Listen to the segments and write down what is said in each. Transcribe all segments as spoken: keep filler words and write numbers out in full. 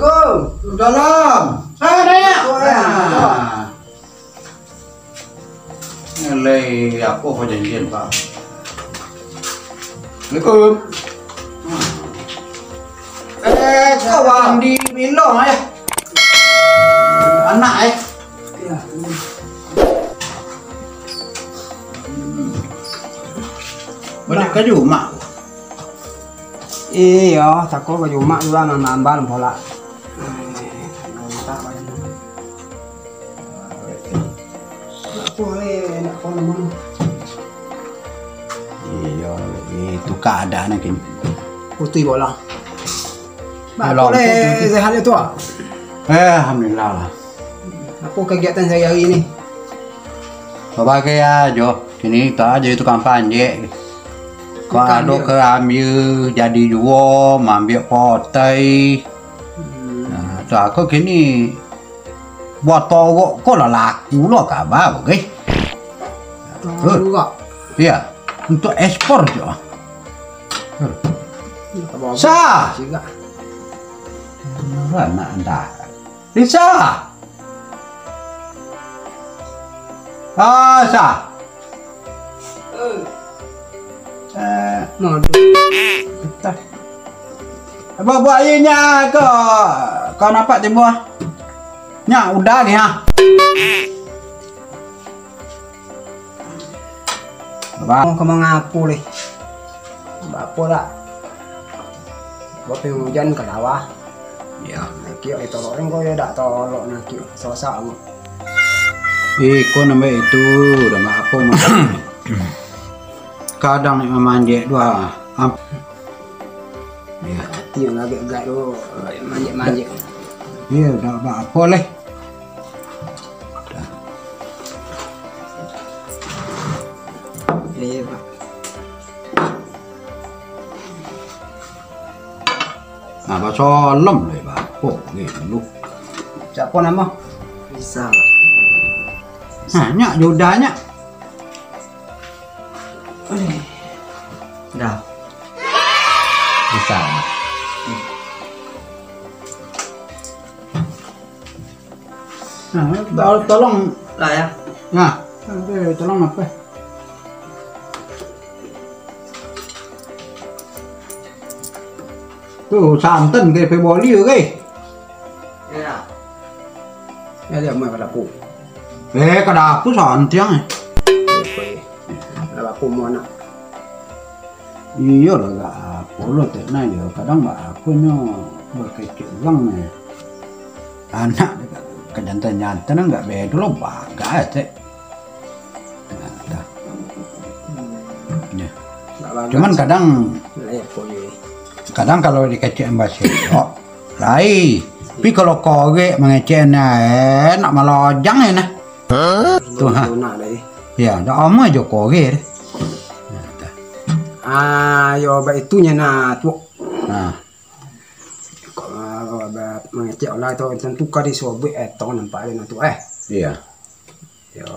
Assalamualaikum. Salam. Salam. Waalaikumsalam. Ah. Nilai apo pajanjian, Pak? Assalamualaikum. Eh, kawan di Milo, eh. Anak, eh. Banyak kaju, Mak. Iyo, tako ka Jumak tu lah, mambal pola. Iyo, itu keadaan kini. Putih bola. Bak Alam, boleh putih. Sehat itu, ah? Eh, alhamdulillah lah. Apo kegiatan sehari-hari ni? Babagai ajo. Kini tu ajo itu tukang panjek. Kok ado kerambia jadi juo, maambiak potai. Hmm. Nah, tu aku kini buah torok ko lah laku lo kaba, bagai. Torok. Iyo, untuk ekspor jo. Sa. Anak anda. Lisa. Ah, Sa. Eh, Madu. Entah. Buah-buah aia nyo ko, ko nampak tibo. Nyo udah ni, ha. Abang. Mau ka mangapo leh? Bapo lah. Buah pangujan ka sawah. Iyo. Nakiak ditolok, ko yo dak tolok nakiak. Sosak amat. Iko nambah itu, dah mak apo mak. Kadang nak mamanjek dua. Am-, iyo. Hati nan agak-agak tu, manjek-manjek. Iyo, dak baapo leh. Iyo, Pak. Nah, basalam lai, Pak. Oh, ni dulu. Siapo namo? Bisa, Pak. Nah, nyak, Yuda, nyak. Dah. Bisa, Pak. Nah, tol-, tolong. Lah, ya. Nah, eh, tolong apa? Tu, santan ke, pe boli ke? Iyo. Yo, dak, mai ka dapua. Eh, ka dapua santiang, eh. Iyo, pai. Ka dapua, mau anak. Iyo lah, gak apo lo, tek nah, yo. Kadang bak apo nyo, bakecek urang, eh. Anak ka jantan-jantan, gak bedo lo, bagak, tek. Nah, dah. Yo. Gak bagak. Cuman sih. Kadang, lah, yo, apo yo. Kadang kalau dikecek ambasio, lai. Tapi kalau korek mangecek nah, eh, nak malojang, eh, nah. Hah? Tu, ha. Tu nak deh. Yo, dak amuah jo korek deh. Nah, dah. Ah, yo, baitu nyo nah, tu. Nah. Kok, ah, ba-, mangecek lah tu, tantu ka disobuik etong nampak deh nah tu, eh. Iyo. Yo,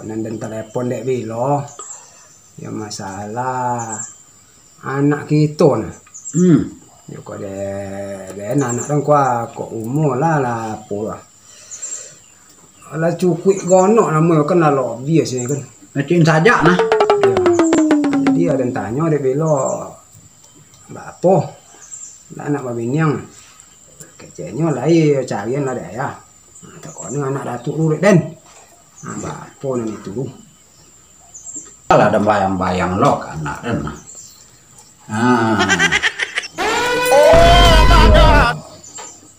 nan den telepon dek bilo. Yo, masalah anak kito nah. Hmm. Yo, kok de-, den anak den kua, kok umua lah, lah apo lah. Alah cukuik gonok namo kan, lah lobiah sini kan. Ngecin sajak nah. Yo. Jadi ado nan tanyo dek bilo, baapo? Lah anak babiniang. Keceknyo lai carian lah dek ayah. Nah, takonyo anak datuak tu dek den. Nah, baapo nan itu tu? Alah, den bayang-bayang lo ka anak den nah. Ah.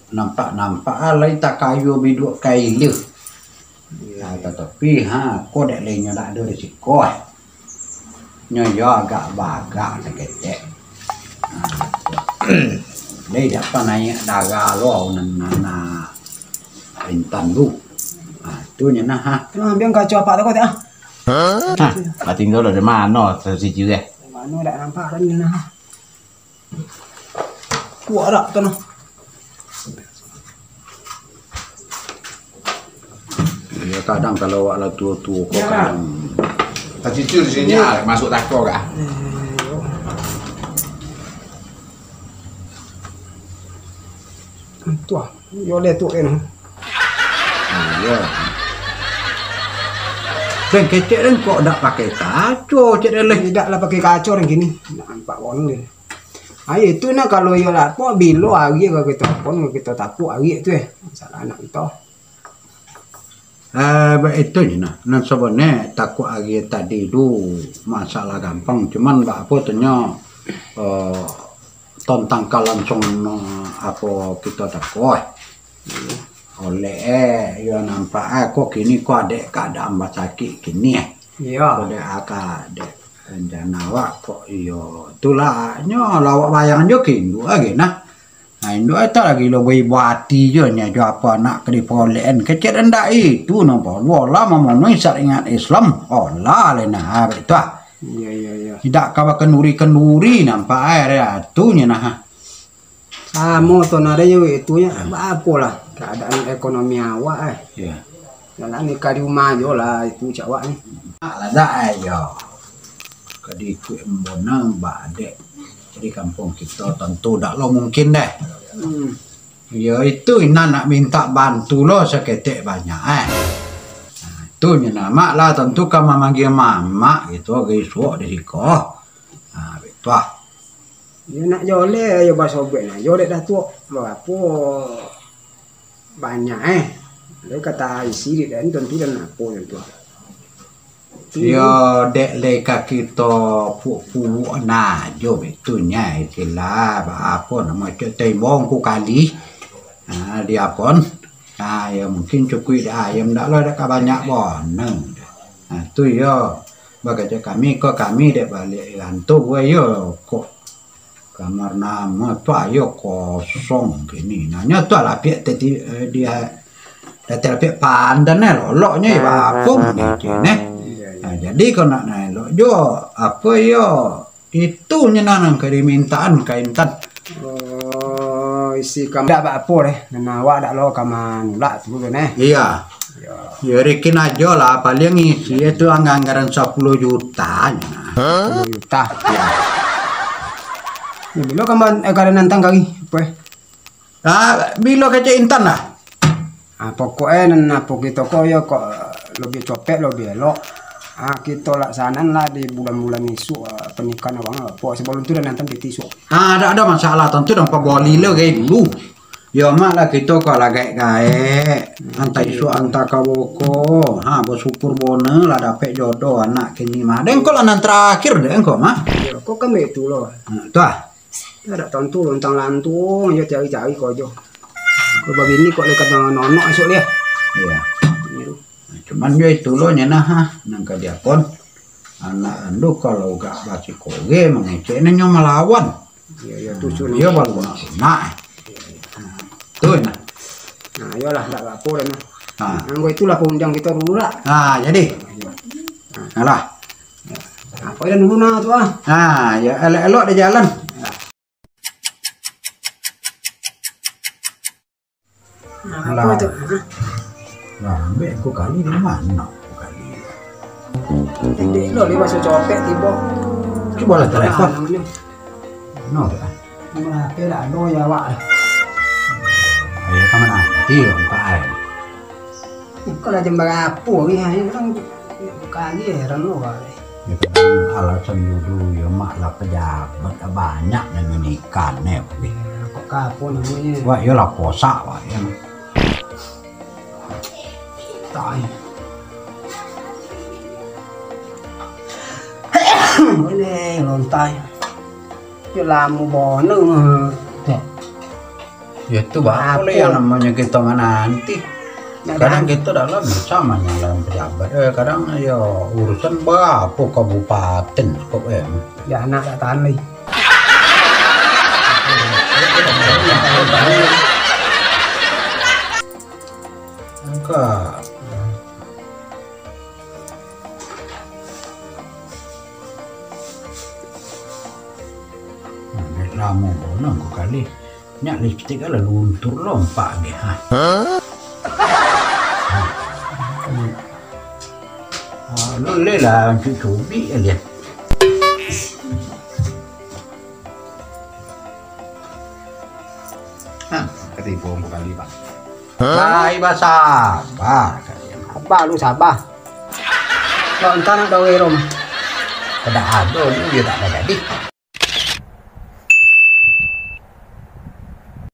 Nampak-nampak ah, lai takayo biduak kaila. Nah, tatapi, ha, ko dek lai nyo dak ado di siko, eh. Nyo yo agak bagak saketek. Nah, lai dak panaiak darah lo nan anak intan tu. Nah, tu nyo nah, ha. Nah, ambiak kaco apak tu ko, ah. Hah? Lah tingga lah di mano sasiji eh? Di mano dak nampak dah ni nah. Kuat dak tu nah. Yo, kadang kalau awak lah tuo-tuo ko kadang. Tacicil di sini, ah, masuk tako kah? Eh, yo. Tuah, yo le tu kan. Iyo. Den kecek den kok dak pakai kaco, cek den leh. Idak lah pakai kaco den kini. Nampak wong ni. Ayo itu nah kalau iyo lapok bilo ari ka kito pon, ka kito tapuk ari tu eh. Masalah anak kito. Eh, baitu je nah. Nan sabananyo takuik ari tadi tu masalah gampang. Cuman baapo tu nyo, eh, tontang ka langsuang, eh, apo kito takuik. Oleh, eh, yo nampak, eh, kok kini kok adek keadaan basakik kini, eh. Iyo. Kok dek aka, dek rencana awak kok iyo. Itulah, nyo lah awak bayang jo ka induak lagi nah. Nah, induak tu lagi lo baibo ati jo nyo jo apo anak ka dipolekan. Kecek ndak itu napa. Lo lah mamonohi syariat Islam. Olah le nah, baitu ah. Iyo, iyo, iyo. Indak ka bakanduri-kanduri nampak ae tu nyo nah. Samo tu nah, ado jo itu nyo, baapo lah keadaan ekonomi awak eh. Iyo. Yo lah nikah di rumah jo lah itu cak awak ni. Nak lah dak eh, yo. Ka diikuik ambo nang badek. Jadi kampuang kito tantu dak lo mungkin deh. Hmm. Yo itu inan nak mintak bantu lo saketek banyak eh. Nah, itu nyo nah, mak lah tantu ka mamanggil mamak gitu, agak isuak di siko. Nah, baitu ah. Yo nak joleh, yo basobek nah, joleh dah tuak. Lo apo banyak eh. Lo kata isi dek dan tantu dan apo tantu. Yo dek le ka kito puak-puak nah jo baitu nyo istilah, baapo namo cek tembong ku kali. Ha, di apon. Ha, yo mungkin cukuik dek ayam dak lo dak ka banyak bonang. Ha, tu yo. Bagaja kami ko kami dek baliak irantu buai yo kok. Kamar namo tu ayo kosong kini. Nah, nyo tu lah piak tadi, eh, dia, eh, dati lah piak pandan eh, loloknyo yo bapung ni, cik, neh. Nah, jadi kau nak naik lok jo, apo yo, itu nyo nan ka dimintaan ka intan. Oh, isi kamar dak baapo deh. Nah, awak dak lo ka manulak tu neh. Iyo. Yo. Yo, rikin ajo lah, paling isi tu anggaran sapuluah juta nyo nah. Sapuluah juta. Yo. Yo, bilo kamar, eh, kada nantang kali, apo eh? Ah, bilo kecek intan lah. Ah, pokok eh, nan apo kito ko yo kok, eh, lebih copek, lebih elok. Ah, kito laksanan lah di bulan-bulan isuak, eh, pernikahan urang lah. Pokok sabalun tu dah nantang piti isuak. Ah, dak ado masalah, tantu dah paboli lo gai dulu. Yo, mak lah kito ko lah gaek-gaek. Antah isuak, antah ka boko. Ha, basyukur bona lah dapek jodoh anak kini mah. Dek engko lah nan terakhir dek engko mah. Yo, kok kan baitu lo. Ha, tu ah. Yo, dak tantu lontang-lantung jo cari-cari ko jo. Ko babini kok dekat dengan nonok esok dia. Iyo. Iyo. Cuman jo itu lo nyo nah, ha, nan ka diapon. Anak andu kalau gak basikoge mangecek nyo malawan. Iyo, iyo, tu suruh. Iyo, balunak-lunak. Tu nah. Nah, iyolah, ndak apo dah nah. Ha. Anggo itulah paundiang kito dulu lah. Ha, jadi. Iyo. Alah. Nah, kau dah dulu nah tu ah. Ha, yo elok-elok di jalan. Nah, apo tu? Ha? Lah, ambek aku kali di mano aku kali? Dek lo lima copek tibo. Cubolah telepon. Nah, namonyo. No, tu ah. Nomor H P dak ado yo awak. Ayo, ka mano? Iyo, empat ai. Kau lah jam barapo ni? Ayo, kan kali heran lo, wak. Yo, kadang alasan dulu, yo, mak lah pejabat, lah banyak nan menikah, ne, wak. Kok ka apo namonyo? Wak, yo lah kosak, wak, yo. Tai. Ini lontai. Yo lamo bono. Yo tu, baa pulo nan namonyo kito mananti. Kadang kito dalam bisa manyalahan pejabat. Eh, kadang yo urusan barapo kabupaten kok, eh. Ya, anak dak tahan lai. Angka. Lamo bono ko kali. Nyak lipstik lah luntur lompak ge, ha. Ah, lu le lah, cucubik aja. Ha, Tibo kali, Bang. Lai basaba. Saba lu saba. Kok entah nak gawe rom. Kada ado ni, dia tak ada jadi.